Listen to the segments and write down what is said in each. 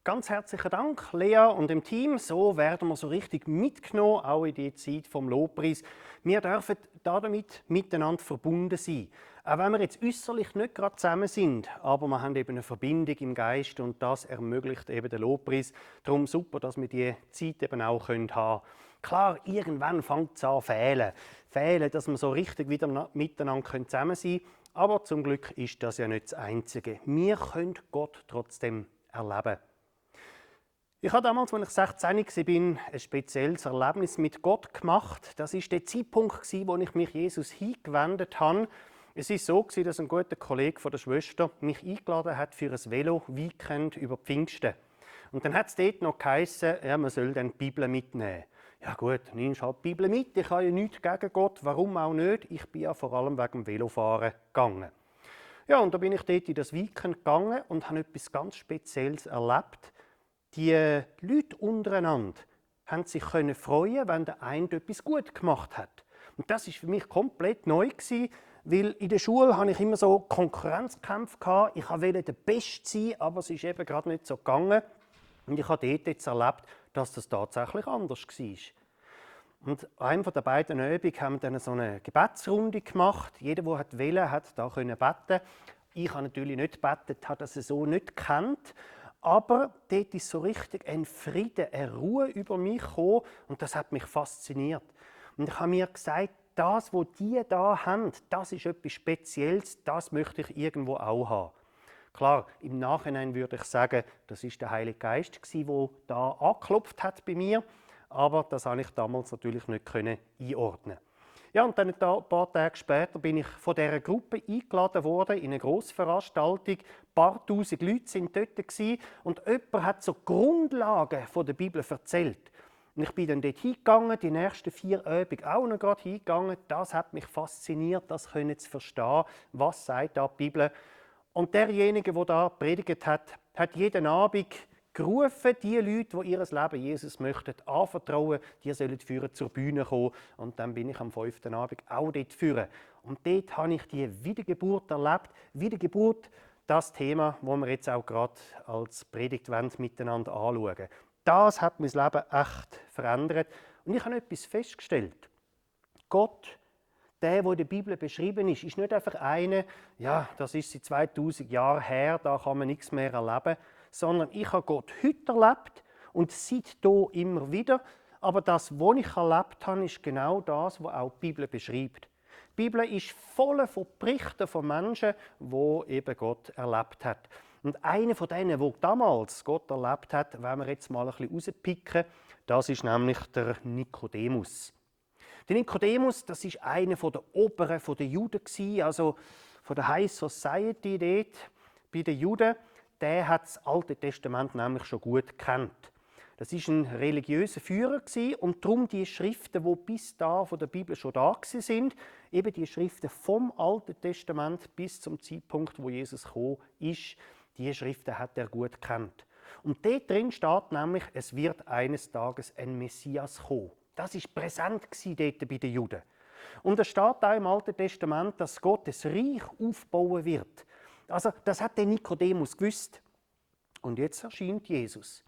Ganz herzlichen Dank, Lea und dem Team. So werden wir so richtig mitgenommen, auch in die Zeit vom Lobpreis. Wir dürfen damit miteinander verbunden sein. Auch wenn wir jetzt äußerlich nicht gerade zusammen sind, aber wir haben eben eine Verbindung im Geist und das ermöglicht eben den Lobpreis. Darum super, dass wir diese Zeit eben auch haben können. Klar, irgendwann fängt es an zu fehlen, dass wir so richtig wieder miteinander zusammen sein können. Aber zum Glück ist das ja nicht das Einzige. Wir können Gott trotzdem erleben. Ich habe damals, als ich 16 war, ein spezielles Erlebnis mit Gott gemacht. Das war der Zeitpunkt, wo ich mich Jesus hingewendet habe. Es war so, dass ein guter Kollege von der Schwester mich eingeladen hat für ein Velo-Weekend über Pfingsten. Und dann hat es dort noch geheißen, ja, man soll dann die Bibel mitnehmen. Ja gut, nimmst halt die Bibel mit. Ich habe ja nichts gegen Gott, warum auch nicht. Ich bin ja vor allem wegen dem Velofahren gegangen. Ja, und da bin ich dort in das Weekend gegangen und habe etwas ganz Spezielles erlebt. Die Leute untereinander haben sich freuen, wenn der eine etwas gut gemacht hat. Und das war für mich komplett neu, weil in der Schule hatte ich immer so Konkurrenzkämpfe gehabt. Ich wollte der Beste sein, aber es ist eben gerade nicht so gegangen. Und ich habe dort jetzt erlebt, dass das tatsächlich anders war. Und an einer der beiden Übungen haben wir dann so eine Gebetsrunde gemacht. Jeder, der wollte, hat da beten. Ich habe natürlich nicht gebetet, habe das so nicht gekannt. Aber dort ist so richtig ein Frieden, eine Ruhe über mich gekommen und das hat mich fasziniert. Und ich habe mir gesagt, das, was die da haben, das ist etwas Spezielles, das möchte ich irgendwo auch haben. Klar, im Nachhinein würde ich sagen, das ist der Heilige Geist, der da angeklopft hat bei mir, aber das konnte ich damals natürlich nicht einordnen. Ja, und dann ein paar Tage später bin ich von dieser Gruppe eingeladen worden in eine Grossveranstaltung. Ein paar tausend Leute waren dort und jemand hat so Grundlagen der Bibel erzählt. Und ich bin dann dort hingegangen, die nächsten 4 Übungen auch noch gerade hingegangen. Das hat mich fasziniert, das können zu verstehen, was sagt da die Bibel. Und derjenige, der da predigt hat, hat jeden Abend gerufen, die Leute, die ihr Leben Jesus möchten anvertrauen, die sollen führen zur Bühne kommen. Und dann bin ich am 5. Abend auch dort führen. Und dort habe ich die Wiedergeburt erlebt. Wiedergeburt, das Thema, das wir jetzt auch gerade als Predigt miteinander anschauen. Das hat mein Leben echt verändert. Und ich habe etwas festgestellt. Gott, der in der Bibel beschrieben ist nicht einfach einer, ja, das ist seit 2000 Jahren her, da kann man nichts mehr erleben, sondern ich habe Gott heute erlebt und seitdem immer wieder. Aber das, was ich erlebt habe, ist genau das, was auch die Bibel beschreibt. Die Bibel ist voll von Berichten von Menschen, die eben Gott erlebt haben. Und einer von denen, der damals Gott erlebt hat, wollen wir jetzt mal ein bisschen rauspicken, das ist nämlich der Nikodemus. Der Nikodemus, das ist einer der Oberen der Juden, also von der High Society dort bei den Juden. Der hat das Alte Testament nämlich schon gut gekannt. Das ist ein religiöser Führer und darum die Schriften, die bis da von der Bibel schon da sind, eben die Schriften vom Alten Testament bis zum Zeitpunkt, wo Jesus gekommen ist, die Schriften hat er gut gekannt. Und dort drin steht nämlich, es wird eines Tages ein Messias kommen. Das war präsent dort bei den Juden. Und es steht auch im Alten Testament, dass Gott ein Reich aufbauen wird. Also, das hat der Nikodemus gewusst. Und jetzt erscheint Jesus.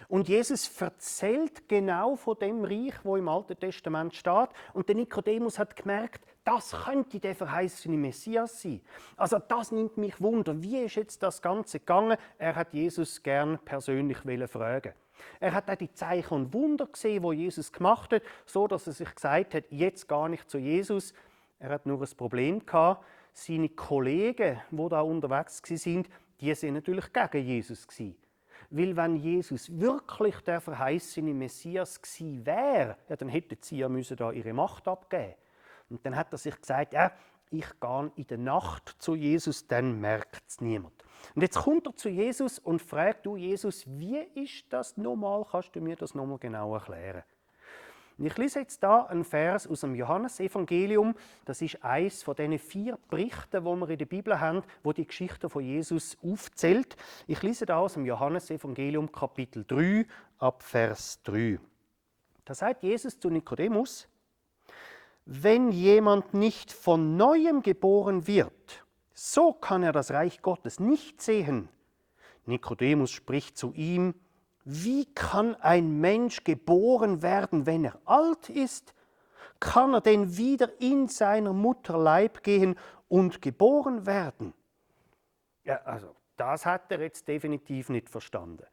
Und Jesus erzählt genau von dem Reich, wo im Alten Testament steht. Und der Nikodemus hat gemerkt, das könnte der verheißene Messias sein. Also das nimmt mich Wunder. Wie ist jetzt das Ganze gegangen? Er hat Jesus gern persönlich fragen. Er hat auch die Zeichen und Wunder gesehen, die Jesus gemacht hat, so dass er sich gesagt hat, jetzt gar nicht zu Jesus. Er hat nur ein Problem gehabt. Seine Kollegen, die da unterwegs waren, die sind natürlich gegen Jesus gewesen. Weil wenn Jesus wirklich der verheißene Messias gewesen wäre, ja, dann hätten sie ja da ihre Macht abgeben. Und dann hat er sich gesagt, ja, ich gehe in der Nacht zu Jesus, dann merkt es niemand. Und jetzt kommt er zu Jesus und fragt, du Jesus, wie ist das nochmal? Kannst du mir das nochmal genau erklären? Und ich lese jetzt hier einen Vers aus dem Johannesevangelium. Das ist eines von diesen 4 Berichten, die wir in der Bibel haben, wo die Geschichte von Jesus aufzählt. Ich lese da aus dem Johannesevangelium Kapitel 3 ab Vers 3. Da sagt Jesus zu Nikodemus: Wenn jemand nicht von Neuem geboren wird, so kann er das Reich Gottes nicht sehen. Nikodemus spricht zu ihm: Wie kann ein Mensch geboren werden, wenn er alt ist? Kann er denn wieder in seiner Mutter Leib gehen und geboren werden? Ja, also das hat er jetzt definitiv nicht verstanden.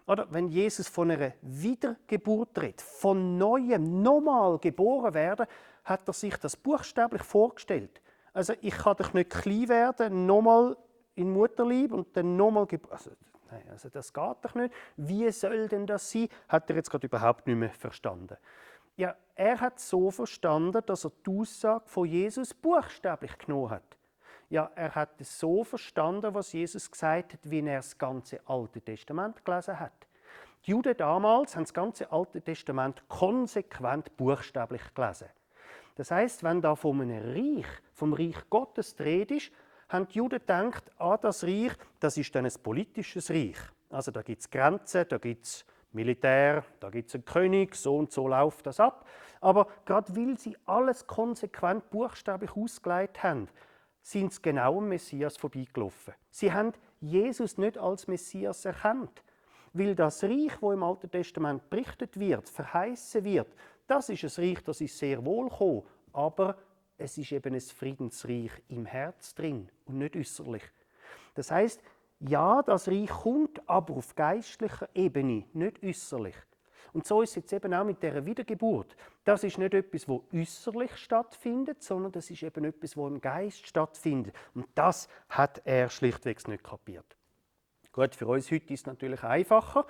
Oder wenn Jesus von einer Wiedergeburt redet, von Neuem, nochmal geboren werden, hat er sich das buchstäblich vorgestellt. Also ich kann doch nicht klein werden, nochmal in Mutterleib und dann nochmal geboren. Also das geht doch nicht. Wie soll denn das sein? Hat er jetzt gerade überhaupt nicht mehr verstanden. Ja, er hat so verstanden, dass er die Aussage von Jesus buchstäblich genommen hat. Ja, er hat es so verstanden, was Jesus gesagt hat, wie er das ganze Alte Testament gelesen hat. Die Juden damals haben das ganze Alte Testament konsequent buchstäblich gelesen. Das heißt, wenn da von einem Reich, vom Reich Gottes die Rede ist, haben die Juden gedacht, das Reich, das ist dann ein politisches Reich. Also da gibt es Grenzen, da gibt es Militär, da gibt es einen König, so und so läuft das ab. Aber gerade weil sie alles konsequent buchstäblich ausgelegt haben, sind sie genau am Messias vorbeigelaufen. Sie haben Jesus nicht als Messias erkannt. Weil das Reich, das im Alten Testament berichtet wird, verheißen wird, das ist ein Reich, das ist sehr wohlgekommen, aber es ist eben ein Friedensreich im Herz drin und nicht äußerlich. Das heißt, ja, das Reich kommt, aber auf geistlicher Ebene, nicht äußerlich. Und so ist es jetzt eben auch mit dieser Wiedergeburt. Das ist nicht etwas, das äußerlich stattfindet, sondern das ist eben etwas, das im Geist stattfindet. Und das hat er schlichtweg nicht kapiert. Gut, für uns heute ist es natürlich einfacher,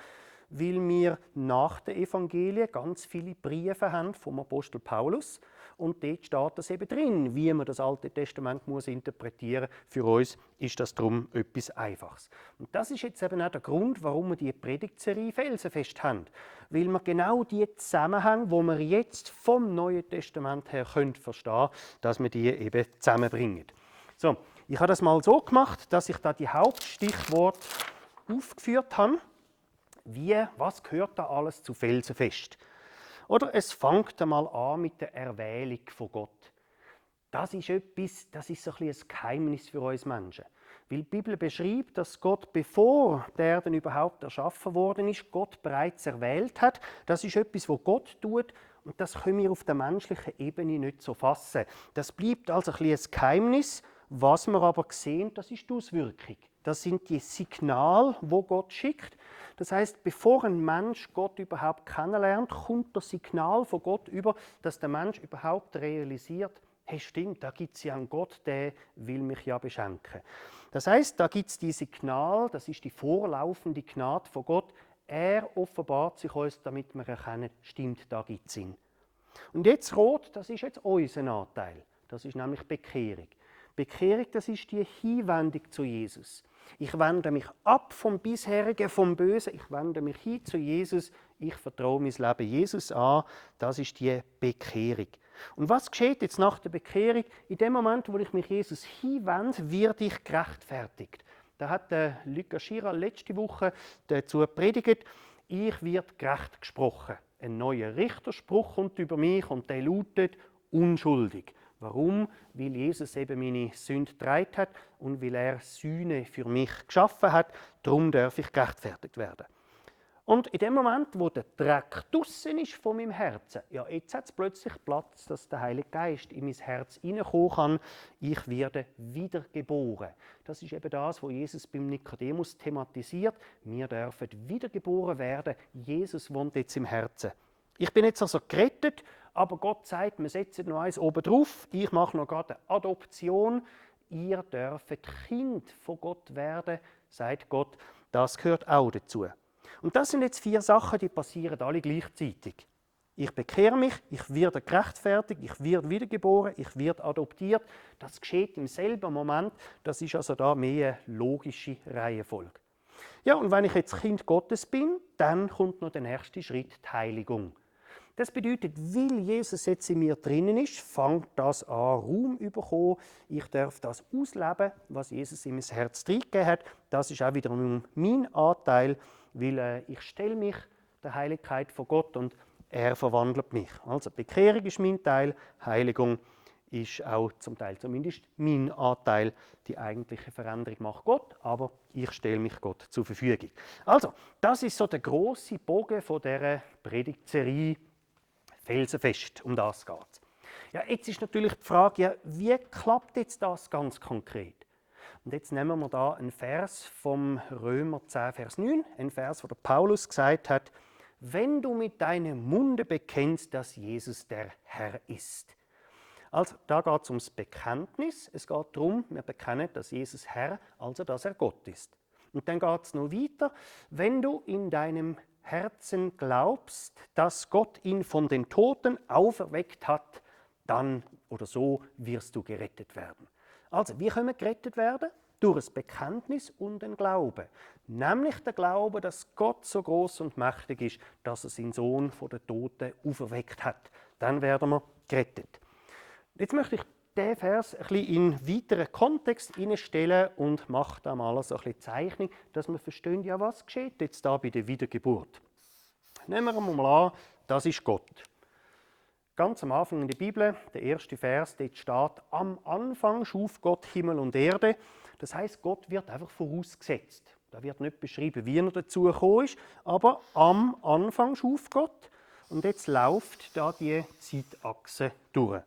weil wir nach den Evangelien ganz viele Briefe haben vom Apostel Paulus. Und dort steht das eben drin, wie man das Alte Testament muss interpretieren muss. Für uns ist das darum etwas Einfaches. Und das ist jetzt eben auch der Grund, warum wir die Predigtserie Felsenfest haben. Weil wir genau die Zusammenhänge, die wir jetzt vom Neuen Testament her verstehen können, dass wir die eben zusammenbringen. So, ich habe das mal so gemacht, dass ich da die Hauptstichworte aufgeführt habe. Was gehört da alles zu Felsenfest? Oder es fängt einmal an mit der Erwählung von Gott. Das ist etwas, das ist so ein Geheimnis für uns Menschen. Weil die Bibel beschreibt, dass Gott, bevor die Erde überhaupt erschaffen worden ist, Gott bereits erwählt hat. Das ist etwas, was Gott tut und das können wir auf der menschlichen Ebene nicht so fassen. Das bleibt also ein Geheimnis. Was wir aber sehen, das ist die Auswirkung. Das sind die Signale, wo Gott schickt. Das heißt, bevor ein Mensch Gott überhaupt kennenlernt, kommt das Signal von Gott über, dass der Mensch überhaupt realisiert, hey, stimmt, da gibt es ja einen Gott, der will mich ja beschenken. Das heißt, da gibt es die Signal, das ist die vorlaufende Gnade von Gott. Er offenbart sich uns, damit wir erkennen, stimmt, da gibt es ihn. Und jetzt rot, das ist jetzt unser Anteil. Das ist nämlich Bekehrung. Bekehrung, das ist die Hinwendung zu Jesus. Ich wende mich ab vom Bisherigen, vom Bösen. Ich wende mich hin zu Jesus. Ich vertraue mein Leben Jesus an. Das ist die Bekehrung. Und was geschieht jetzt nach der Bekehrung? In dem Moment, wo ich mich Jesus hinwende, werde ich gerechtfertigt. Da hat Luc Aschira letzte Woche dazu predigt, ich werde gerecht gesprochen. Ein neuer Richterspruch kommt über mich und der lautet unschuldig. Warum? Weil Jesus eben meine Sünde getragen hat und weil er Sühne für mich geschaffen hat. Darum darf ich gerechtfertigt werden. Und in dem Moment, wo der Dreck draussen ist von meinem Herzen, ja, jetzt hat es plötzlich Platz, dass der Heilige Geist in mein Herz hineinkommen kann. Ich werde wiedergeboren. Das ist eben das, was Jesus beim Nikodemus thematisiert. Wir dürfen wiedergeboren werden. Jesus wohnt jetzt im Herzen. Ich bin jetzt also gerettet, aber Gott sagt, wir setzen noch eins oben drauf. Ich mache noch gerade eine Adoption. Ihr dürft Kind von Gott werden, sagt Gott. Das gehört auch dazu. Und das sind jetzt 4 Sachen, die passieren alle gleichzeitig. Ich bekehre mich, ich werde gerechtfertigt, ich werde wiedergeboren, ich werde adoptiert. Das geschieht im selben Moment. Das ist also da mehr eine logische Reihenfolge. Ja, und wenn ich jetzt Kind Gottes bin, dann kommt noch der nächste Schritt, die Heiligung. Das bedeutet, weil Jesus jetzt in mir drinnen ist, fängt das an, Raum zu bekommen. Ich darf das ausleben, was Jesus in mein Herz reingegeben hat. Das ist auch wiederum mein Anteil, weil ich stelle mich der Heiligkeit von Gott und er verwandelt mich. Also Bekehrung ist mein Teil, Heiligung ist auch zum Teil zumindest mein Anteil. Die eigentliche Veränderung macht Gott, aber ich stelle mich Gott zur Verfügung. Also, das ist so der grosse Bogen von dieser Predigtserie Felsenfest. Um das geht es. Ja, jetzt ist natürlich die Frage, ja, wie klappt jetzt das ganz konkret? Und jetzt nehmen wir da einen Vers vom Römer 10, Vers 9, ein Vers, wo der Paulus gesagt hat, wenn du mit deinem Munde bekennst, dass Jesus der Herr ist. Also, da geht es ums Bekenntnis. Es geht darum, wir bekennen, dass Jesus Herr, also dass er Gott ist. Und dann geht es noch weiter, wenn du in deinem Herzen glaubst, dass Gott ihn von den Toten auferweckt hat, dann oder so wirst du gerettet werden. Also, wie können wir gerettet werden? Durch ein Bekenntnis und ein Glauben. Nämlich der Glaube, dass Gott so groß und mächtig ist, dass er seinen Sohn von den Toten auferweckt hat. Dann werden wir gerettet. Jetzt möchte ich diesen Vers ein bisschen in einen weiteren Kontext hineinstellen und mache da mal so ein bisschen Zeichnung, dass wir verstehen, ja, was geschieht jetzt da bei der Wiedergeburt. Nehmen wir mal an, das ist Gott. Ganz am Anfang in der Bibel, der erste Vers, dort steht, am Anfang schuf Gott Himmel und Erde. Das heißt, Gott wird einfach vorausgesetzt. Da wird nicht beschrieben, wie er dazu gekommen ist, aber am Anfang schuf Gott. Und jetzt läuft da die Zeitachse durch.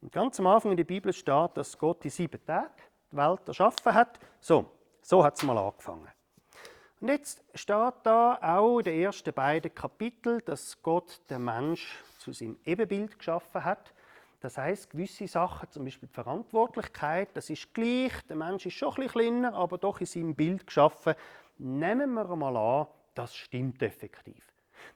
Und ganz am Anfang in der Bibel steht, dass Gott in 7 Tagen die Welt erschaffen hat. So hat es mal angefangen. Und jetzt steht da auch in den ersten beiden Kapiteln, dass Gott den Mensch zu seinem Ebenbild geschaffen hat. Das heisst, gewisse Sachen, zum Beispiel die Verantwortlichkeit, das ist gleich. Der Mensch ist schon ein bisschen kleiner, aber doch in seinem Bild geschaffen. Nehmen wir mal an, das stimmt effektiv.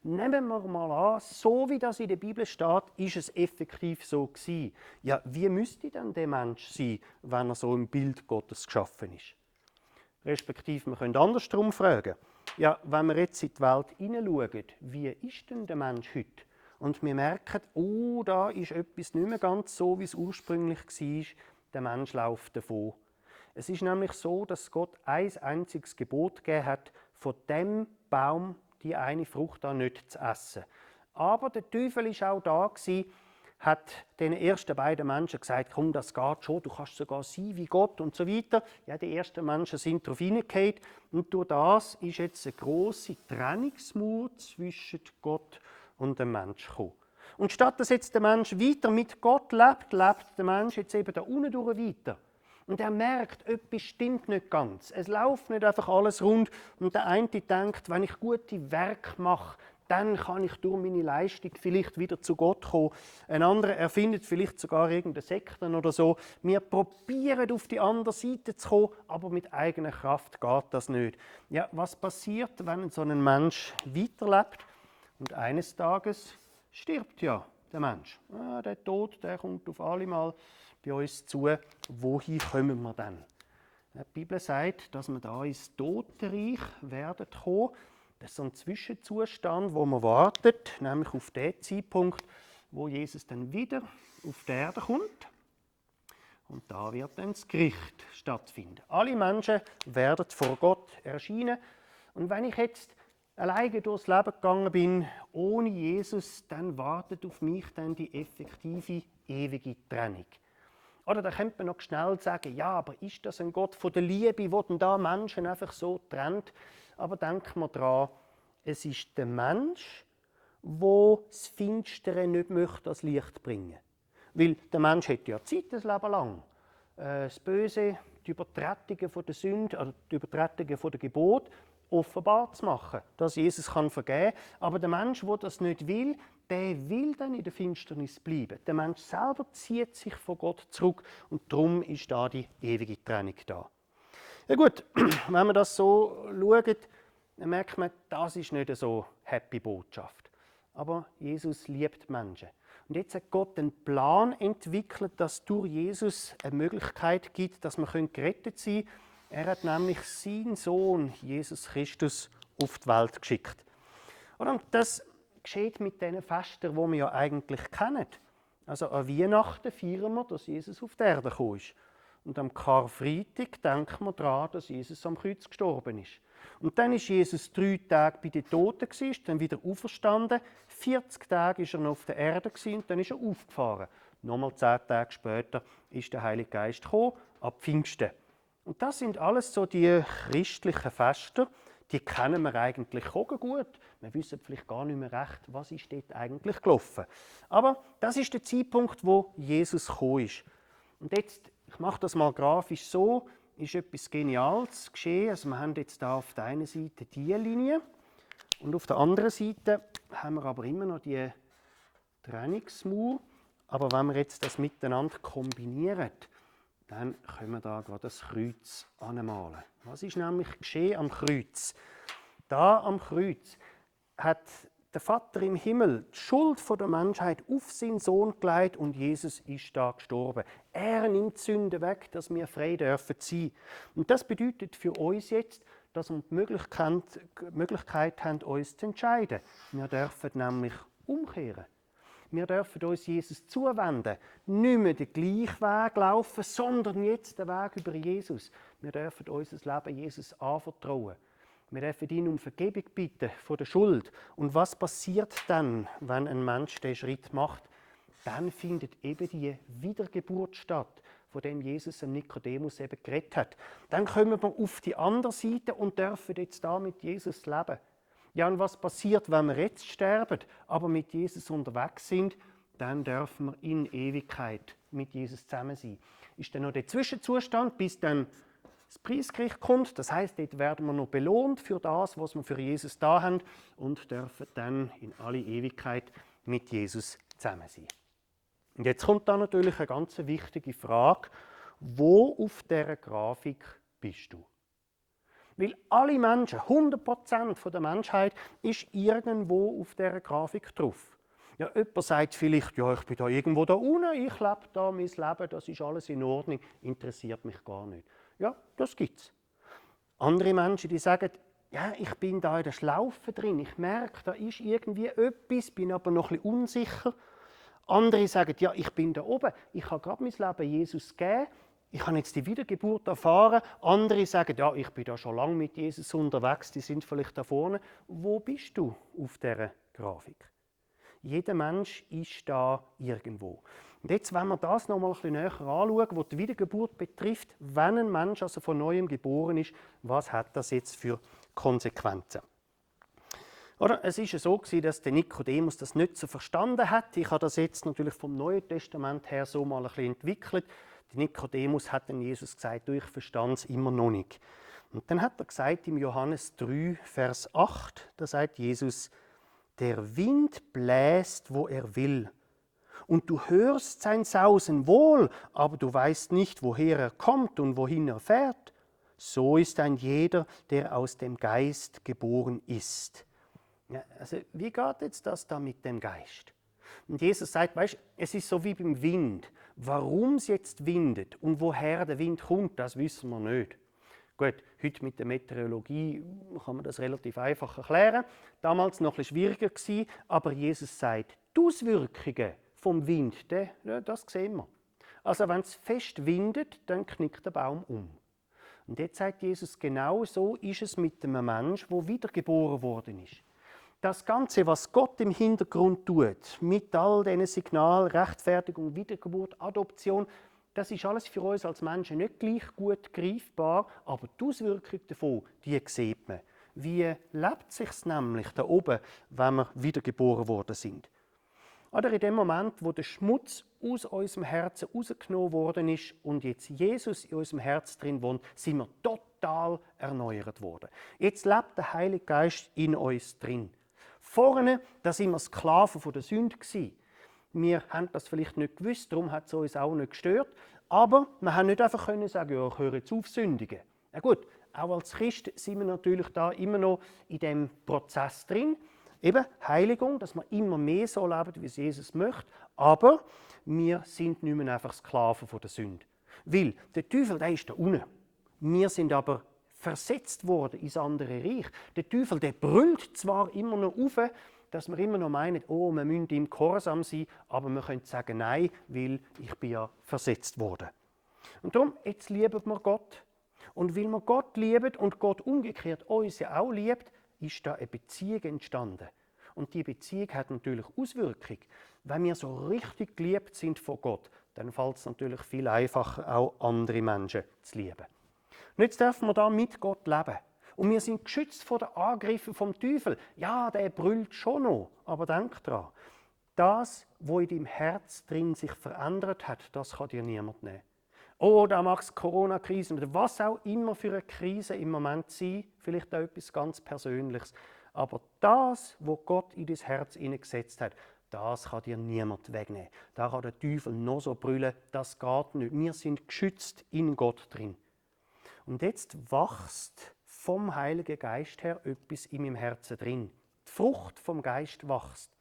Nehmen wir mal an, so wie das in der Bibel steht, ist es effektiv so gewesen. Ja, wie müsste denn der Mensch sein, wenn er so im Bild Gottes geschaffen ist? Respektive, wir können andersrum fragen. Ja, wenn wir jetzt in die Welt hineinschauen, wie ist denn der Mensch heute? Und wir merken, oh, da ist etwas nicht mehr ganz so, wie es ursprünglich war. Der Mensch läuft davon. Es ist nämlich so, dass Gott ein einziges Gebot gegeben hat, von dem Baum die eine Frucht da nicht zu essen. Aber der Teufel war auch da, hat den ersten beiden Menschen gesagt, komm, das geht schon, du kannst sogar sein wie Gott und so weiter. Ja, die ersten Menschen sind darauf hineingehauen und durch das ist jetzt eine grosse Trennungsmauer zwischen Gott und dem Menschen gekommen. Und statt dass jetzt der Mensch weiter mit Gott lebt, lebt der Mensch jetzt eben da unten durch weiter. Und er merkt, etwas stimmt nicht ganz. Es läuft nicht einfach alles rund. Und der eine denkt, wenn ich gute Werke mache, dann kann ich durch meine Leistung vielleicht wieder zu Gott kommen. Ein anderer erfindet vielleicht sogar irgendeine Sekte oder so. Wir probieren auf die andere Seite zu kommen, aber mit eigener Kraft geht das nicht. Ja, was passiert, wenn so ein Mensch weiterlebt und eines Tages stirbt ja der Mensch? Der Tod, der kommt auf alle Mal bei uns zu. Wohin kommen wir dann? Die Bibel sagt, dass wir da ins Totenreich werden kommen. Das ist so ein Zwischenzustand, wo man wartet, nämlich auf den Zeitpunkt, wo Jesus dann wieder auf die Erde kommt. Und da wird dann das Gericht stattfinden. Alle Menschen werden vor Gott erscheinen. Und wenn ich jetzt alleine durchs Leben gegangen bin, ohne Jesus, dann wartet auf mich dann die effektive, ewige Trennung. Oder da könnte man noch schnell sagen, ja, aber ist das ein Gott von der Liebe, der denn da Menschen einfach so trennt? Aber denken wir daran, es ist der Mensch, der das Finstere nicht möchte als Licht bringen. Weil der Mensch hat ja Zeit, das Leben lang. Das Böse, die Übertretungen von der Sünde, oder die Übertretungen von der Gebot offenbar zu machen, dass Jesus vergeben kann. Aber der Mensch, der das nicht will, der will dann in der Finsternis bleiben. Der Mensch selber zieht sich von Gott zurück und darum ist da die ewige Trennung da. Ja gut, wenn man das so schaut, dann merkt man, das ist nicht so happy Botschaft. Aber Jesus liebt Menschen. Und jetzt hat Gott einen Plan entwickelt, dass durch Jesus eine Möglichkeit gibt, dass wir gerettet sein können. Er hat nämlich seinen Sohn, Jesus Christus, auf die Welt geschickt. Und das geschieht mit den Festen, die wir ja eigentlich kennen. Also an Weihnachten feiern wir, dass Jesus auf die Erde gekommen ist. Und am Karfreitag denken wir daran, dass Jesus am Kreuz gestorben ist. Und dann ist Jesus 3 Tage bei den Toten, ist dann wieder auferstanden. 40 Tage war er noch auf der Erde und dann ist er aufgefahren. Nochmal 10 Tage später ist der Heilige Geist gekommen, ab Pfingsten. Und das sind alles so die christlichen Feste, die kennen wir eigentlich auch gut. Wir wissen vielleicht gar nicht mehr recht, was ist dort eigentlich gelaufen. Aber das ist der Zeitpunkt, wo Jesus gekommen ist. Und jetzt, ich mache das mal grafisch so, ist etwas Geniales geschehen. Also wir haben jetzt da auf der einen Seite diese Linie und auf der anderen Seite haben wir aber immer noch die Trennungsmauer. Aber wenn wir jetzt das miteinander kombinieren, dann können wir da gerade das Kreuz anmalen. Was ist nämlich geschehen am Kreuz? Da am Kreuz hat der Vater im Himmel die Schuld der Menschheit auf seinen Sohn gelegt und Jesus ist da gestorben. Er nimmt die Sünde weg, dass wir frei dürfen sein. Und das bedeutet für uns jetzt, dass wir die Möglichkeit haben, uns zu entscheiden. Wir dürfen nämlich umkehren. Wir dürfen uns Jesus zuwenden, nicht mehr den gleichen Weg laufen, sondern jetzt den Weg über Jesus. Wir dürfen unser Leben Jesus anvertrauen. Wir dürfen ihn um Vergebung bitten von der Schuld. Und was passiert dann, wenn ein Mensch diesen Schritt macht? Dann findet eben die Wiedergeburt statt, von dem Jesus dem Nikodemus eben geredet hat. Dann kommen wir auf die andere Seite und dürfen jetzt da mit Jesus leben. Ja, und was passiert, wenn wir jetzt sterben, aber mit Jesus unterwegs sind? Dann dürfen wir in Ewigkeit mit Jesus zusammen sein. Ist dann noch der Zwischenzustand, bis dann das Preisgericht kommt. Das heisst, dort werden wir noch belohnt für das, was wir für Jesus da haben und dürfen dann in alle Ewigkeit mit Jesus zusammen sein. Und jetzt kommt da natürlich eine ganz wichtige Frage. Wo auf dieser Grafik bist du? Weil alle Menschen, 100% der Menschheit, ist irgendwo auf dieser Grafik drauf. Ja, jemand sagt vielleicht, ja, ich bin da irgendwo da unten, ich lebe da, mein Leben, das ist alles in Ordnung, interessiert mich gar nicht. Ja, das gibt's. Andere Menschen, die sagen, ja, ich bin da in der Schlaufe drin, ich merke, da ist irgendwie etwas, bin aber noch ein bisschen unsicher. Andere sagen, ja, ich bin da oben, ich habe gerade mein Leben Jesus gegeben, ich habe jetzt die Wiedergeburt erfahren. Andere sagen, ja, ich bin da schon lange mit Jesus unterwegs, die sind vielleicht da vorne. Wo bist du auf dieser Grafik? Jeder Mensch ist da irgendwo. Und jetzt, wenn wir das noch mal ein bisschen näher anschauen, was die Wiedergeburt betrifft, wenn ein Mensch also von Neuem geboren ist, was hat das jetzt für Konsequenzen? Oder, es war ja so, dass der Nikodemus das nicht so verstanden hat. Ich habe das jetzt natürlich vom Neuen Testament her so mal ein bisschen entwickelt. Der Nikodemus hat dann Jesus gesagt, du, ich verstand es immer noch nicht. Und dann hat er gesagt im Johannes 3, Vers 8, da sagt Jesus, der Wind bläst, wo er will. Und du hörst sein Sausen wohl, aber du weißt nicht, woher er kommt und wohin er fährt. So ist ein jeder, der aus dem Geist geboren ist. Ja, also wie geht jetzt das da mit dem Geist? Und Jesus sagt, weißt, es ist so wie beim Wind. Warum es jetzt windet und woher der Wind kommt, das wissen wir nicht. Gut, heute mit der Meteorologie kann man das relativ einfach erklären. Damals noch ein bisschen schwieriger gewesen, aber Jesus sagt, die Auswirkungen vom Wind, das sehen wir. Also wenn es fest windet, dann knickt der Baum um. Und jetzt sagt Jesus, genau so ist es mit einem Menschen, der wiedergeboren worden ist. Das Ganze, was Gott im Hintergrund tut, mit all diesen Signalen, Rechtfertigung, Wiedergeburt, Adoption, das ist alles für uns als Menschen nicht gleich gut greifbar, aber die Auswirkungen davon, die sieht man. Wie lebt es sich nämlich da oben, wenn wir wiedergeboren worden sind? Oder in dem Moment, wo der Schmutz aus unserem Herzen rausgenommen worden ist und jetzt Jesus in unserem Herz drin wohnt, sind wir total erneuert worden. Jetzt lebt der Heilige Geist in uns drin. Vorne, da sind wir Sklaven von der Sünde gewesen. Wir haben das vielleicht nicht gewusst, darum hat es uns auch nicht gestört. Aber wir haben nicht einfach sagen, ja, ich höre jetzt auf sündigen. Ja gut, auch als Christ sind wir natürlich da immer noch in dem Prozess drin. Eben Heiligung, dass wir immer mehr so leben, wie es Jesus möchte. Aber wir sind nicht mehr einfach Sklaven von der Sünde. Weil der Teufel, der ist da unten. Wir sind aber versetzt worden ins andere Reich. Der Teufel, der brüllt zwar immer noch auf, dass wir immer noch meinen, oh, wir müssen ihm gehorsam sein, aber wir können sagen, nein, weil ich bin ja versetzt worden. Und darum, jetzt lieben wir Gott. Und weil wir Gott lieben und Gott umgekehrt uns ja auch liebt, ist da eine Beziehung entstanden. Und die Beziehung hat natürlich Auswirkungen. Wenn wir so richtig geliebt sind von Gott, dann fällt es natürlich viel einfacher, auch andere Menschen zu lieben. Und jetzt dürfen wir da mit Gott leben. Und wir sind geschützt vor den Angriffen vom Teufel. Ja, der brüllt schon noch, aber denk dran, das, was in deinem Herz drin sich verändert hat, das kann dir niemand nehmen. Oh, da mag es Corona-Krise oder was auch immer für eine Krise im Moment sein, vielleicht auch etwas ganz Persönliches. Aber das, was Gott in dein Herz hineingesetzt hat, das kann dir niemand wegnehmen. Da kann der Teufel noch so brüllen, das geht nicht. Wir sind geschützt in Gott drin. Und jetzt wächst vom Heiligen Geist her etwas in meinem Herzen drin. Die Frucht vom Geist wächst.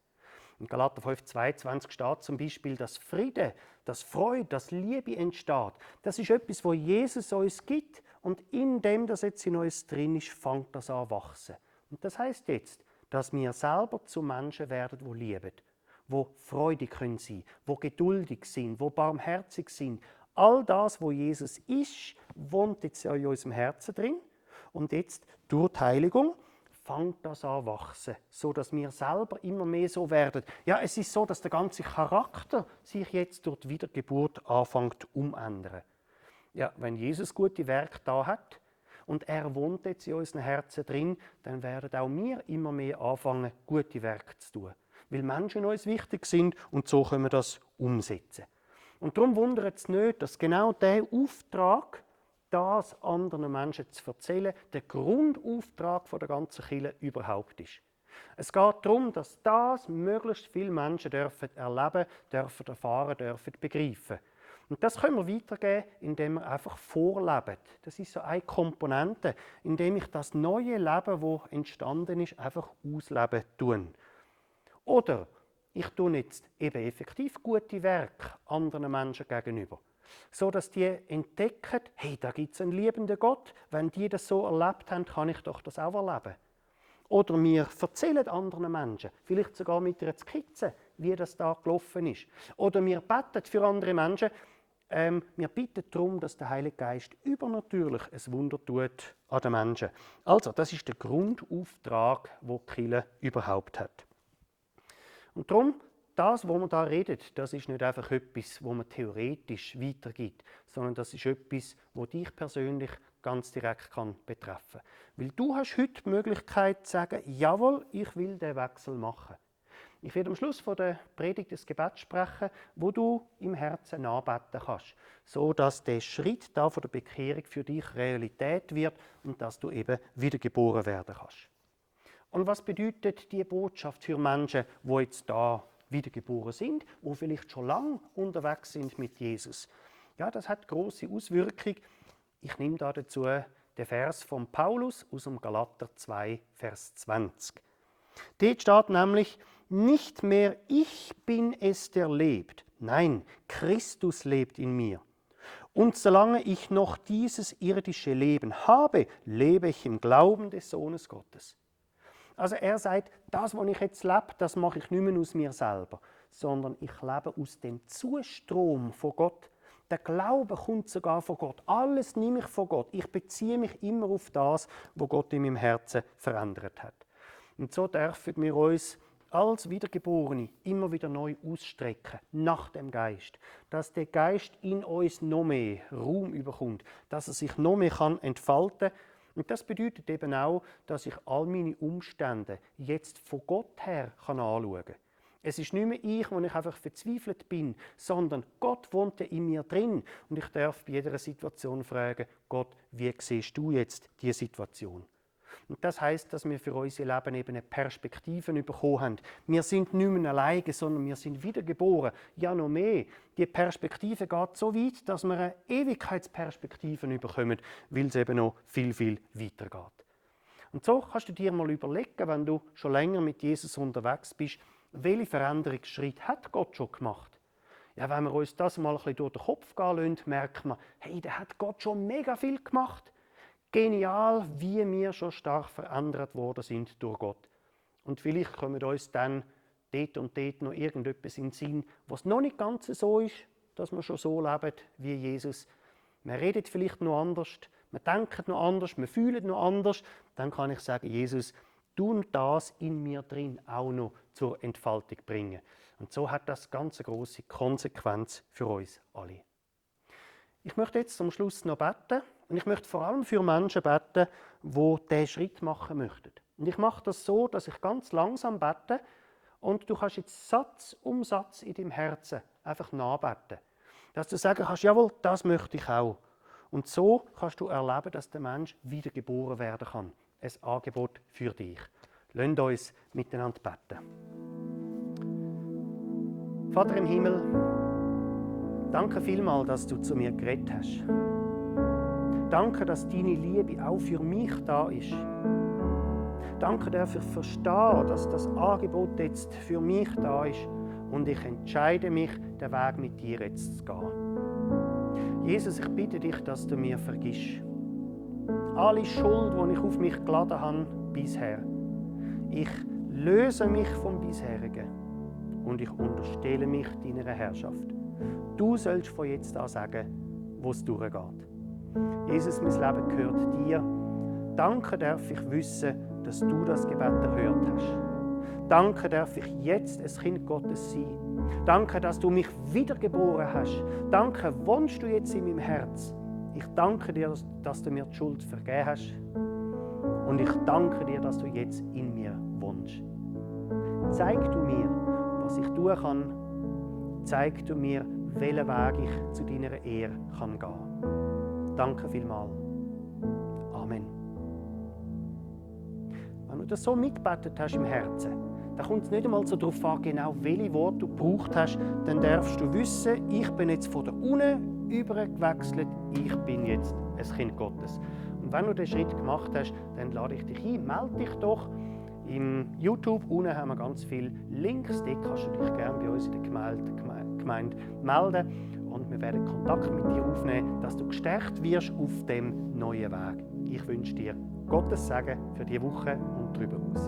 In Galater 5,22 steht zum Beispiel, dass Friede, dass Freude, dass Liebe entsteht. Das ist etwas, wo Jesus uns gibt und in dem, das jetzt in uns drin ist, fängt das an zu wachsen. Und das heißt jetzt, dass wir selber zu Menschen werden, die lieben, die freudig können sein, die geduldig sind, die barmherzig sind. All das, wo Jesus ist, wohnt jetzt in unserem Herzen drin. Und jetzt durch die Heiligung fängt das an zu wachsen, sodass wir selber immer mehr so werden. Ja, es ist so, dass der ganze Charakter sich jetzt durch die Wiedergeburt anfängt umändern. Ja, wenn Jesus gute Werke da hat und er wohnt jetzt in unseren Herzen drin, dann werden auch wir immer mehr anfangen, gute Werke zu tun. Weil Menschen uns wichtig sind und so können wir das umsetzen. Und darum wundert es nicht, dass genau dieser Auftrag, das anderen Menschen zu erzählen, der Grundauftrag der ganzen Kirche überhaupt ist. Es geht darum, dass das möglichst viele Menschen dürfen erleben, dürfen erfahren, dürfen begreifen. Und das können wir weitergeben, indem wir einfach vorleben. Das ist so eine Komponente, indem ich das neue Leben, das entstanden ist, einfach ausleben tue. Oder ich tue jetzt eben effektiv gute Werke anderen Menschen gegenüber, so dass die entdecken, hey, da gibt es einen liebenden Gott. Wenn die das so erlebt haben, kann ich doch das auch erleben. Oder wir erzählen anderen Menschen, vielleicht sogar mit einer Skizze, wie das da gelaufen ist. Oder wir beten für andere Menschen. Wir bitten darum, dass der Heilige Geist übernatürlich ein Wunder tut an den Menschen. Also, das ist der Grundauftrag, den die Kirche überhaupt hat. Und darum, das, was man da redet, das ist nicht einfach etwas, was man theoretisch weitergibt, sondern das ist etwas, was dich persönlich ganz direkt betreffen kann. Weil du hast heute die Möglichkeit zu sagen, jawohl, ich will den Wechsel machen. Ich werde am Schluss von der Predigt das Gebet sprechen, wo du im Herzen anbeten kannst, so dass der Schritt da von der Bekehrung für dich Realität wird und dass du eben wiedergeboren werden kannst. Und was bedeutet die Botschaft für Menschen, die jetzt da wiedergeboren sind, die vielleicht schon lange unterwegs sind mit Jesus? Ja, das hat große Auswirkungen. Ich nehme dazu den Vers von Paulus aus dem Galater 2, Vers 20. Dort steht nämlich, nicht mehr ich bin es, der lebt. Nein, Christus lebt in mir. Und solange ich noch dieses irdische Leben habe, lebe ich im Glauben des Sohnes Gottes. Also er sagt, das, was ich jetzt lebe, das mache ich nicht mehr aus mir selber, sondern ich lebe aus dem Zustrom von Gott. Der Glaube kommt sogar von Gott. Alles nehme ich von Gott. Ich beziehe mich immer auf das, was Gott in meinem Herzen verändert hat. Und so dürfen wir uns als Wiedergeborene immer wieder neu ausstrecken nach dem Geist. Dass der Geist in uns noch mehr Raum überkommt, dass er sich noch mehr entfalten kann. Und das bedeutet eben auch, dass ich all meine Umstände jetzt von Gott her anschauen kann. Es ist nicht mehr ich, wo ich einfach verzweifelt bin, sondern Gott wohnt in mir drin. Und ich darf bei jeder Situation fragen, Gott, wie siehst du jetzt diese Situation? Und das heisst, dass wir für unser Leben eben eine Perspektive bekommen haben. Wir sind nicht mehr alleine, sondern wir sind wiedergeboren. Ja, noch mehr. Die Perspektive geht so weit, dass wir eine Ewigkeitsperspektive bekommen, weil es eben noch viel, viel weiter geht. Und so kannst du dir mal überlegen, wenn du schon länger mit Jesus unterwegs bist, welche Veränderungsschritte hat Gott schon gemacht? Ja, wenn wir uns das mal ein bisschen durch den Kopf gehen lassen, merkt man, hey, da hat Gott schon mega viel gemacht. Genial, wie wir schon stark verändert worden sind durch Gott. Und vielleicht kommen uns dann dort und dort noch irgendetwas in den Sinn, was noch nicht ganz so ist, dass wir schon so leben wie Jesus. Wir reden vielleicht noch anders, wir denken noch anders, wir fühlen noch anders. Dann kann ich sagen, Jesus, und das in mir drin auch noch zur Entfaltung bringen. Und so hat das ganz eine grosse Konsequenz für uns alle. Ich möchte jetzt zum Schluss noch beten und ich möchte vor allem für Menschen beten, die diesen Schritt machen möchten. Und ich mache das so, dass ich ganz langsam bete und du kannst jetzt Satz um Satz in deinem Herzen einfach nachbeten. Dass du sagen kannst, jawohl, das möchte ich auch. Und so kannst du erleben, dass der Mensch wiedergeboren werden kann. Ein Angebot für dich. Lasst uns miteinander beten. Vater im Himmel, danke vielmals, dass du zu mir geredet hast. Danke, dass deine Liebe auch für mich da ist. Danke, dass ich verstehe, dass das Angebot jetzt für mich da ist und ich entscheide mich, den Weg mit dir jetzt zu gehen. Jesus, ich bitte dich, dass du mir vergisst. Alle Schuld, die ich auf mich geladen habe bisher. Ich löse mich vom Bisherigen und ich unterstelle mich deiner Herrschaft. Du sollst von jetzt an sagen, wo es durchgeht. Jesus, mein Leben gehört dir. Danke darf ich wissen, dass du das Gebet erhört hast. Danke darf ich jetzt ein Kind Gottes sein. Danke, dass du mich wiedergeboren hast. Danke, wohnst du jetzt in meinem Herz. Ich danke dir, dass du mir die Schuld vergeben hast. Und ich danke dir, dass du jetzt in mir wohnst. Zeig du mir, was ich tun kann. Zeig du mir, welchen Weg ich zu deiner Ehre gehen kann. Danke vielmals. Amen. Wenn du das so mitgebetet hast im Herzen, dann kommt es nicht einmal so darauf an, genau welche Worte du gebraucht hast. Dann darfst du wissen, ich bin jetzt von der unten übergewechselt, ich bin jetzt ein Kind Gottes. Und wenn du den Schritt gemacht hast, dann lade ich dich ein, melde dich doch. Im YouTube unten haben wir ganz viele Links, dort kannst du dich gerne bei uns in der Gemeinde melden und wir werden Kontakt mit dir aufnehmen, dass du gestärkt wirst auf dem neuen Weg. Ich wünsche dir Gottes Segen für diese Woche und darüber aus.